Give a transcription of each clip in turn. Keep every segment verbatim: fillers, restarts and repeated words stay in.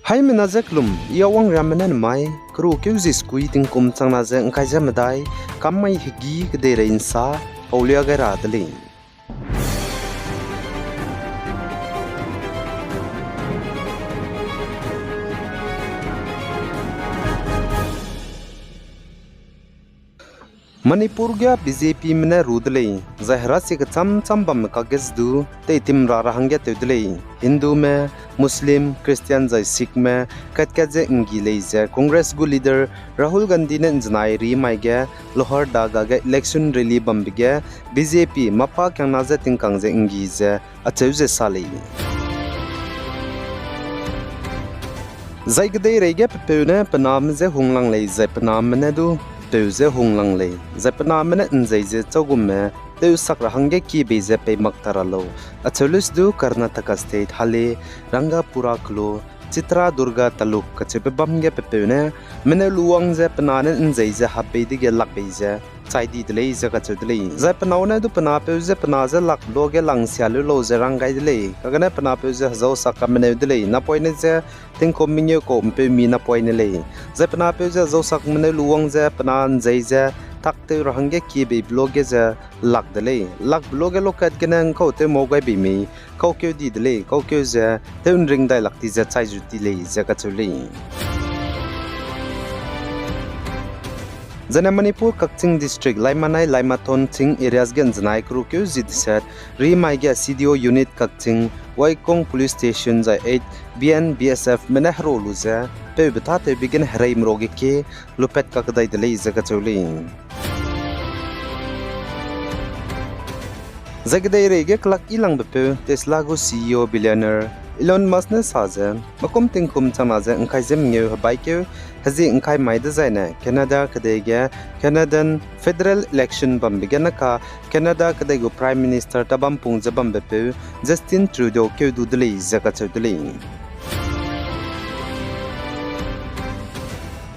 Haimena ze kelum, I Awang Riamme ne nemai, keru keu zi sekui tingkum changna ze ngkai ze medai, kam mai hegî kedeirei nsa paulia gai ra de lei. Manipur ge BJPme ne ru de lei, zai herasie kechâm châm bamme kakge ze du, teitim ra ra hangge tew de lei. Hindume, Muslim, Christian zai Sikhme, kat-kat ze nggi lei ze Congress gu leader Rahul Gandhi ne nzenai rimai ge Lohardaga ge election rally bambe ge BJP mâ pa kiangna je tingkang ze nggi ze acheu ze sa lei. Zai kedeirei ge pepeu ne pe name je hunglang lei, zai pe name ne du pepeu je hunglang lei, zai pe name ne nzei ze châugumme tewsak ra hangge kie bei ze pei mak ta ra lau. Acheu lus du Karnataka State hale Rangapura kelo Chitradurga taluk kacheube bâm ge pepeu ne meneu luwang ze pe na ne nzei ze hap bei dege lak bei ze chai di de lei ze kacheu de lei. Zai pe nâu ne du pe napeu je pe na je lak luage lang sia lu lau ze rang gai de lei. Kagene pe napeu je hezausak kameneu de lei. Napoine je tingkum mengeu kau mpeumi napoine lei. Zai pe napeu je hezausak meneu luwang ze pe na nzei ze tak tew ra hangge kie beibe luage ze lak de lei. Lakbe luage lokat gene ngkau tew mau gai bei mei, kaukeu di de lei, kaukeu ze tew nring dai lak di ze chai zu ti lei ze kacheu lei. Zene Manipur Kakching District, Leimanai, Leimathon, Ching areas ge nzenai keru keu zi deset, rimai ge C D O Unit Kakching, Waikong Police Station zai eight B N B S Fme ne hero lu ze, peube tâtewbe gene herei merua ge kie, lupat kakdai de lei ze kacheu lei. Zai kedeirei ge kelak yilangbe peu Tesla gu C E O billionaire Elon Musk ne sa ze, mekum tingkum changna ze ngkai ze mengeu hebaikeu, hezie ngkai mai dezaine Canada kedei ge Canadian federal election bambe gene ka Canada kedei gu Prime Minister tabampung ze bambe peu Justin Trudeau keu du de lei ze kacheu de lei.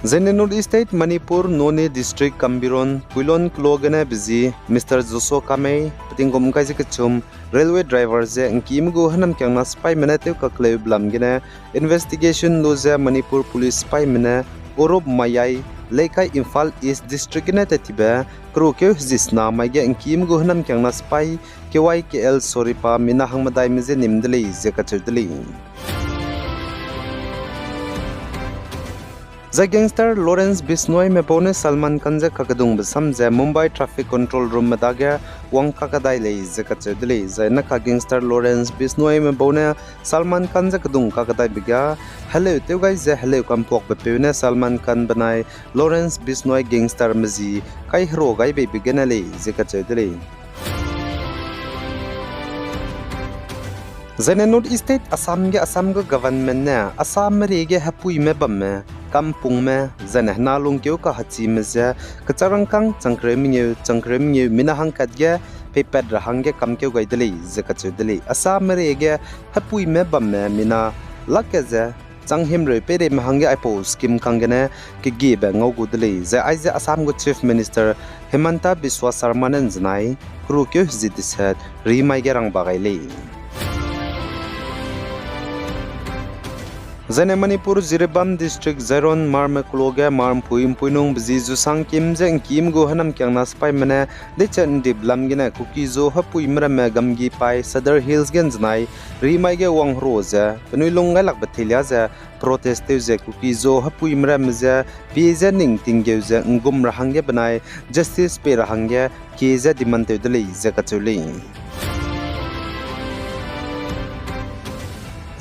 Zene North East State Manipur, Noney District, Kambiron, Puilon kelo gene bezi Mister Joshua Kamei, petingkum ngkai ze kechum, railway driver ze ngkime gu hênamkiangna sipaîme ne tew kakleube lam gene investigation lu ze Manipur Police sipaîme ne Urup Mayai, Leikai, Imphal East District gene tat tibe keru keu hezi sena mai ge ngkime gu hênamkiangna sipaî K Y K L Soripa mina hangmedaime je nim de lei ze kacheu de lei. Zai gangster Lawrence Bishnoi me bau ne Salman Khan je kakedungbe sam ze Mumbai Traffic Control Room me dage wang kakadai lei ze kacheu de lei. Zai naka gangster Lawrence Bishnoi me bau ne Salman Khan je kedung kakadaibe ge heleu tew gai ze heleu kampuakbe peu ne Salman Khan benai Lawrence Bishnoi gangster me zi kai hero gai beibe gene lei ze kacheu de lei. Zaine North East State Assam ge Assam gu government ne Assam merie ge hepuime bamme, kampungme, zaine hena lungkeu kahachime ze, kecharangkâng changkereu mengeu, changkereu mengeu mina hangkat ge peipat ra hangge kamkeu gai de lei ze kacheu de lei. Assam merie ge hepuime bamme mina lak ke ze, changhimreu peireime hangge aipau scheme kang gene kegiebe ngau gu de lei, zai aize Assam gu Chief Minister Himanta Biswa Sarma ne nzenai, kerukeu hezie deset, rimai ge rangba gai lei. Zaine Manipur Jiribam District Zairon Marme kelo ge Marmpui mpuinung bezi zusang kim ze ngkim gu hênamkiangna sipaîme ne, deichat ndip lam gene Kuki-Zo hepuime ramme Gamgipai Sadar Hills ge nzenai, rimai ge wang hero ze, penui lung gailakbe teilia ze, protest tew ze Kuki-Zo hepuime ramme ze, pie ze ning tinggeu ze nggum ra hangge benai, justice pei ra hangge, kie ze demand tew de lei ze kacheu lei.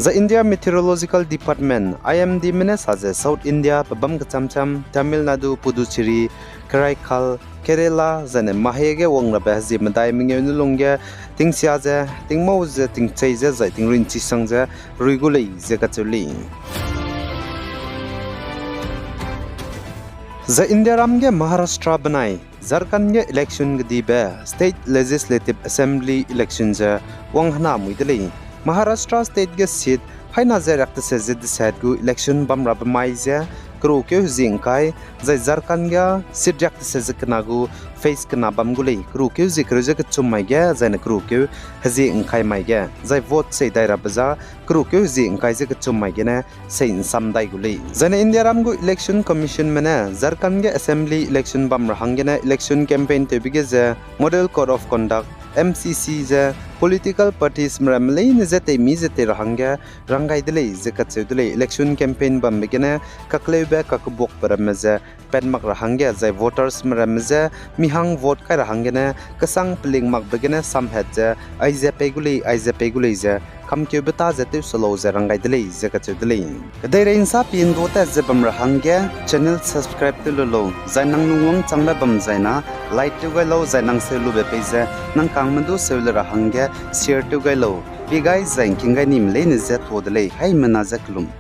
Zai India Meteorological Department, I M Dme ne sa ze South India pebâm kechamcham, Tamil Nadu, Puducherry, Karaikal, Kerala, zaine Mahe ge wang rabe hezie medai mengeu ne lungge, tingsia ze, tingmau ze, tingchei ze, zai tingrui nchisang ze, rui gu lei ze kacheu lei. Zai India ram ge Maharashtra benai, Jharkhand ge election kedibe, State Legislative Assembly election ze, wang hena mui de lei. Maharashtra State ge seat, Haina ze riak tese ze deset gu election bam rabe mai ze, kerukeu hezie ngkai, zai Jharkhand ge seat riak tese ze kena gu face kena bam gu lei, kerukeu hezie kereu ze kechum mai ge, zaine kerukeu hezie ngkai mai ge, zai vote sei dai rabe za, kerukeu hezie ngkai ze kechum mai gene sei nsam dai gu lei. Zaine Indiaram gu Election Commissionme ne Jharkhand ge assembly election bam ra hanggene election campaign tewbe ge ze Model Code of Conduct, M C C ze political partiesme ramme leine je teimi ze tei ra hangge rang gai de lei ze kacheu de lei. Election campaign bambe gene kakleube kakebuakbe ramme ze pat mak ra hangge zai votersme ramme je mi hang vote kai ra hanggene kesang peling makbe gene samhat ze aize pei gu lei, aize pei gu lei ze kamkeube ta ze tewse lau ze rang gai de lei ze kacheu de lei. Kedeirei nsa pi ndu tat ze bam ra hangge channel subscribe tew lu lau, zai nang lungwang changbe bam zaina like tew gai lau, zai nang seu lube pei ze nang kangme du seu le ra hangge share tew gai lau. Pi gai zai ngking gai nime leine je tuâ de lei, haimena je kelum.